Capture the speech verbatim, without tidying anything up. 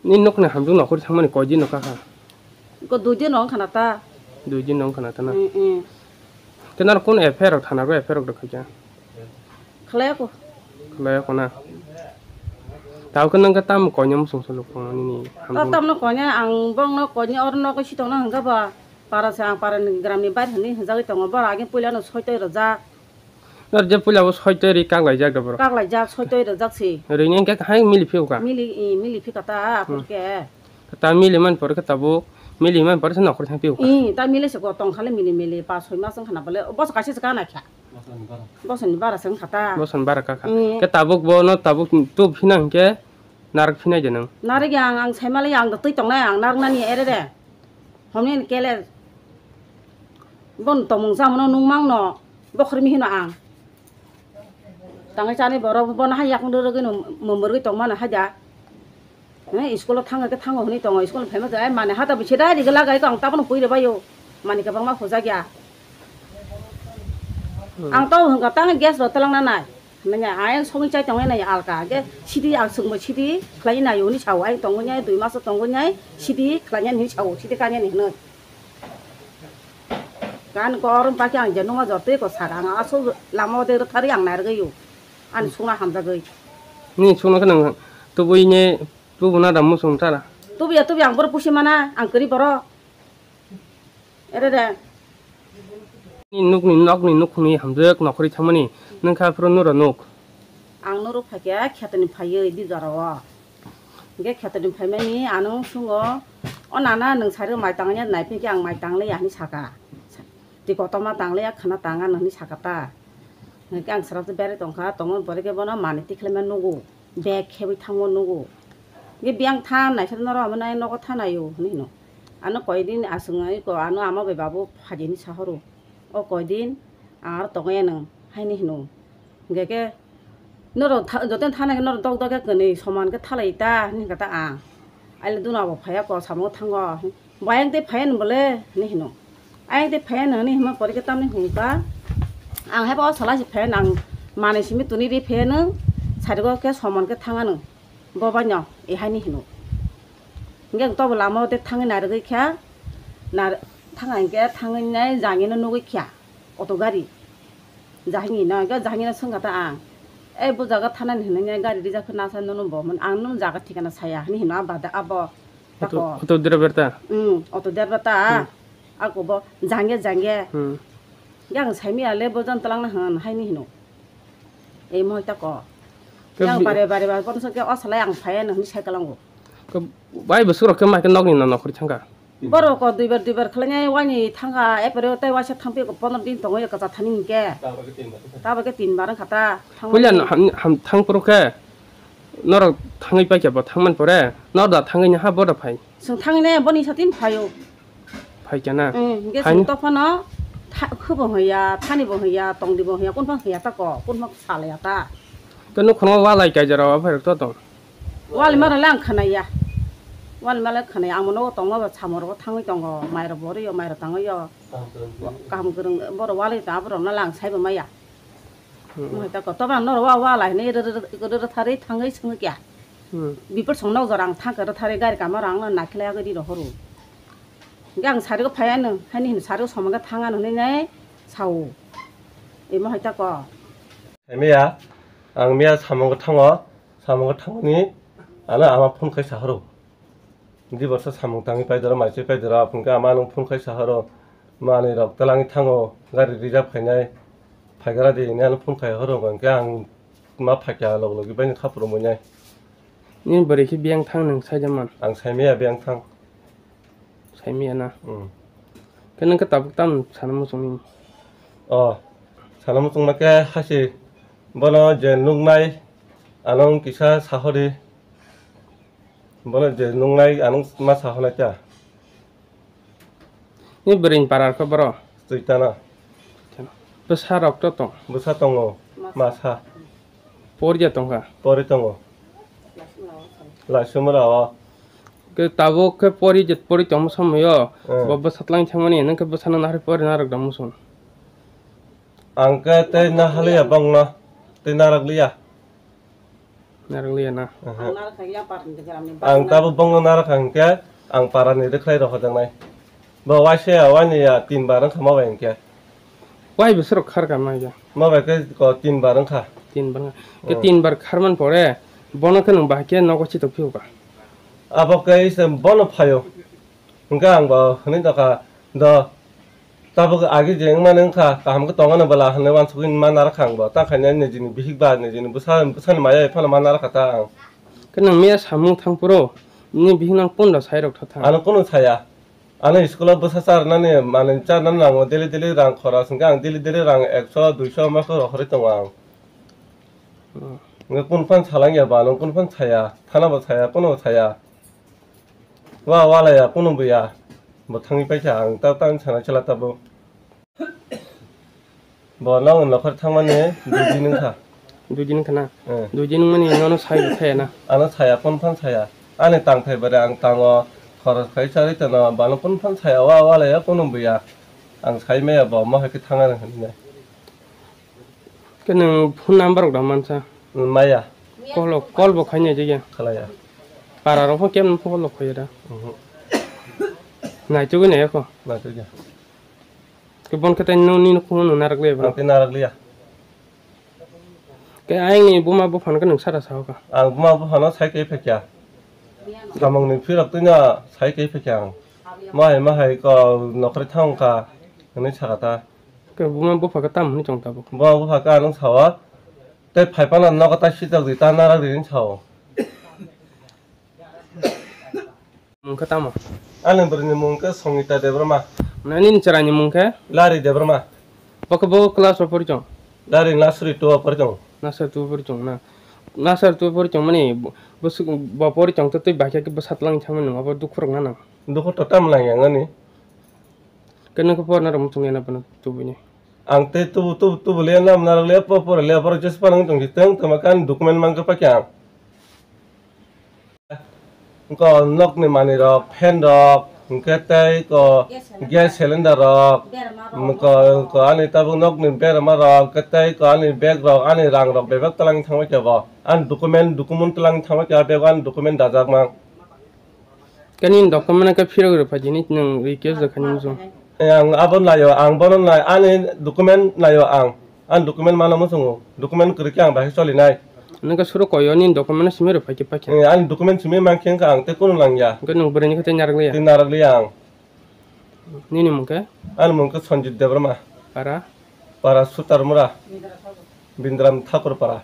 Nini nokni hamjwk nokhorwi thangmani koi din no kakha? Ko dui din rok wngkha na ta. Dui din rok wngkha na ta na? Mm, mm. Khe nang kunu F I R rok thana rw F I R rok rwkha khe? Khlaiya ko. Khlaiya ko na? Tao khe nang khe tam koina muchung salo kono nini Ta hamjwk? Tamno koina ang bongno koina oro nogo sitongna hwnkha ba. Para se ang para ni gram ni bair hwnwi hwnjagwi tongo. Bora age puila no soitoi rwjak. Nor je puila bo soitoi ri kaklaijak da borok. Kaklaijak, soitoi rwjak se. Rini hwnkhe hai mili phiyokha. Mili, i, mili phika ta, Hmm. Aphurke. Ta mili man pore khe tabuk, mili man pore se nokhor thang phiyokha. I, ta mili se ko tong khale mili mili, pas soi mas wngkha na bole, bos kaisa se kana kha. Bosoni bara se wngkha ta. Bosoni bara kakha. Hmm. Khe tabuk bo no tabuk tub phina hwnkhe narak phinai de nang. Narak ya ang, ang sai mali ang twi tongnai ang narak nani ere de. Homni ni kele. Bon tomung samano nung mangno. Bokhor mi hino ang. Tangai chani borok bono hai yakung rwgwi no mwmwrwi tongmano hai da. He, school o thangkha khe thango hwnwi tongo, school o phaima khe, ai, mani hata bwse dai rwgwi lagai khe ang tabukno pui rwbaio, mani kwbangma hojak ya. Hmm. Ang tabuk hwnkha tang gas rw twlangna nai, hwnwi ya, ayang sogwi chai tongnai nai alka, hwnkhe sidi ang swkmwi sidi khlaiwi naio hwnwi sao, ayang tongwi nai, dui maso tongwi nai, sidi khlainani hwnwi sao, sidi kainani hwnwi. Gan korom pakhe ang je nungma jor twi ko saka, ang aswk lama o de rwtharwi ang nairwgwio, ani sungna hamjagwi. Ni sungna khe nang tubui ne Tubu na da muchung tara. Tubuya, tubuya, ang borok pusi mana, ang kwrwi borok. Ere de. Ni nukni, nokni nukhungni hamjwk nokhorwi thangmani, nwng kha phuru nuro nuk. Ang nuro phaikhe khetoni phaiwi di jora o. Hwnkhe khetoni phaimani ano sungo, "O nana, nwng sari mai tangya nai phikhe ang mai tangliya," hinwi saka. Twi kotorma tangliya, khwna tanga nw hinwi saka ta. Hwnkhe ang swrapsa berai tongkha, tongmani pore khe bono manwi tikhlaima nugo. Bag khebwi thangma nugo. Hwnkhe biyang than naisano norok omo nai nogo thanaio hinwi hino. Ano koidin aswk wngwi ko ano ama bai babu phaidi hinwi sahoro. O koidin ang aro tongya nwng haini hino. Hwnkhe khe norok tha-, jotono thana khe norok dok dok khe kwnwi soman khe thalai ta hinwi hwnkha ta ang. Aile duna bo phaiya ko samungo thango. Bo ayang tei phaiya ni bole hinwi hino. Ayang tei phaiya ni hinwi hima pore khe tamni hwnka. Ang haiba o salai se phaiya nang manwi simi tuni ri phaiya nang sarigo khe somon khe thanga nang. Bo bai no e haini hino. Hingke ang tobo lama o tei thangwi narwgwi kha. Nar-, thanga hingke thangwi nai jangino nugwi kha. Auto gari. Jahingino, hingke jahingino swngkha ta ang. "Ei, bo jaga thanani hinwi nai gari rijak khe nasa nono bo hwn, ang nono jaga thikana saya," hinwi hino a bada abo. Auto, tako. Auto driver ta? Hmm, auto driver ta. Hmm. Ako bo jangge, jangge. Hmm. Yang saimi ale bo jan talangna hwn, haini hino. Ei mohoi tako. Ke yang bi- bare, bare, bare, kono sake o salai ang phaya nang hinwi sai kalango. Ke bai bwswk rok khe mai khe nokni no nokhorwi thangkha. Borok ko duibar, duibar khlainai waini thangkha, epore tei waisa thangpi ko pondro din tongo ya kwcha thani hinkhe. Tabakhe tin bar wngkha ta. Puila no ham, ham thang phuru khe norok thangwi paikha bo thangman pore nor da thangwi ha boda phai. Chwng thangwi nai boni satin phaio. Phaikha na? Mm, hingke Haino? Chwng tophano tha-, khubo hwnya, thani bo hwnya, tongdi bo hwnya, kunphang hwnya ta ko, kunphang salaya ta. Ke nukhungo walai kaijaro aphai rok to tong. Wali maro le ang khwnaya. Wali male khwnaya, ang nogo tongma ba samoro thangwi tongo, mairok bo rwio, mairok tangwi yo. Kaham kwrwng borok wali ta borok no lang saibo maya. Hmm. Mohai ta ko, toba norok wa, wa lai hinwi rw-, rw-, rw-, rwtharwi thangwi swngwi kya. Hmm. Bipor song nok jora ang thangkha rwtharwi gari kama rang no naikhlai agwi riro horo. Hingke ang sarigo phai ano, haini hino sarigo somanga thang ano hinwi nai sao. Imo hai ta ko. Miya, ang miya samungo thango, samungo thangni ano ama phone khai sahoro. Di borsa samung tangwi paidoro, maisui paidoro, aphunke ama nung phone khai sahoro, manwi rok twlangwi thango, gari reserve khainai, phaigra di hinwi ano phone khai horo, hwnkhe ang ma phaikha log logi baini khapur mwnai. Nini bwrwi khe biyang thang nung saida man? Ang saimaya biyang thang. Saimaya na? Hmm. Khe nung khe tabuk tam sana muchungni? O, sana muchungma khe hasi bono je nuknai ano kisa sahori. Bono je nungnai ano ma sahonai ta. Ni bwrwini para khe boro? Twi tana. Bwsa rok to tong? Bwsa tongo, masa. Pori ja tongkha? Pori tongo. Laisumra o. Ke tabuk khe pori je pori tongma somoi o, hmm, bo bwsa twlang thangmani, nung khe bwsa no nahari pori narwk da muchung? Ang khe tei nahaliya bongno, tei narwk liya. Narwkliya na. Aha. Ang narwkha yang parni de gramni. Ang tabuk bongno narwkha hwnkhe ang parani rwkhlai rw hojaknai. Bo waisa ya, wani ya, tin bar wngkha ma bai hwnkhe. Wai bwswrok kharkha ma ya? Ma bai khe ko tin bar wngkha. Tin bar wngkha. Khe hmm, tin bar kharman pore bono khe nwng bahai khe nogo chitok phiuka. Abo khe se bono phaio. Hwnkhe ang bo hwnwi tongkha, do tabuk agi je wngmani wngkha, kaham khe tongmani bwla hwnwi uansugwi ma narwkha ang bo. Tangkhaini nijini bihik ba nijini bwsa, bwsani maya phano ma narwkha ta ang. Khe nwng miya samung thang phuru nini bihikno kunu da sairok tha thang? Ano kunu saya. Ano school-o bwsa charwnani, manwi charwnani nango, daily daily rang khoros hwnkhe ang daily daily rang ekso duiso ma khe rohorwi tongo ang. Hmm. Hwnkhe kunu phano salangya ba, ano kunu phano saya, thana bo saya, kunu bo saya. Wa walaya kunu buya. Bo thangwi paikha ang ta tang sana chwla tabuk. Bo nang nokhor thangmani dui din wngkha. Dui din wngkha na? Eh. Dui din wngmani nono sai bo thaya na? Ano saya, kunu phan saya. Ani tang thai bare ang tango, khoros khai charwi tono, bano kunu phan saya, wa walaya kunu buya. Ang sai maya bo, mo hai khe thang ani hinwi nai. Khe nwng phone number rok da mansa? Maya. Call rok, call bo khainai jagya. Khalaya. Para rok pho kemno phone rok khaiya da. Mhm. Naitugwi nai kho. Naitugya. Khe bon khe tai nini nukhung no narak liya bro. Ang tei narak liya. Khe ayang ni buma buphano khe nwng sara sao kha. Ang buma buphano sai khe phekya. Samung ni phirok twi no sai khe phekya ang. Mahai mahai ko nokhri thang kha hwnwi sakha ta. Khe buma bupha khe tamo hwnwi chong tabuk? Buma bupha khe anw sao, tei phai phano nogo ta sitok di, ta narak di hwnwi sao. Mung khe tamo? Ani bwrwini mung khe Songita Debbarma. Nini chwraini mung khe? Lari Debbarma. Bo khe bo class o pori chong? Lari nursery two o pori chong. Nursery two o pori chong na? Nursery two o pori chong mani bo, bo pori chong to twi bahai khe bwsa twlang thangmani nwng abo dukhu rok na nang? Dukhu to tamo nang yang ani. Khe nokhe porna rok muchung ya na bono tubui ni? Ang tei tubu, tubu, tubu le nam narok le po, pore le borok jesa panang tong si teng tongma kan document mang khe pakya ang. Ko nok ni mani rok, fan rok, hwnkhe tei ko gas cylinder rok, ko, ko ani tabuk nok ni berma rok, hwnkhe tei ko ani bag rok, ani rang rok bebak twlang thangma khe bo. Ani document, document twlang thangma khe bag ani document dajak mang. Khe nini document khe phirok rw phai di, nini nwng request rw kha nini muchung. Eh, ang abo naio, ang bono nai, ani document naio ang. Ani document mano muchungo, document kwrwi khe ang bahai choli nai. Nwng khe suro koi o nini document simi rw phai khe pakhe. Eh, ani document simi mang khe wngkha ang tei kunu nang ya. Hwnkhe nwng bwrwi ni khe tei narwk liya? Tei narwk liya ang. Nini mung khe? Ani mung khe Sanjit Debbarma. Para? Para Sutarmura. Bindram Thakur para.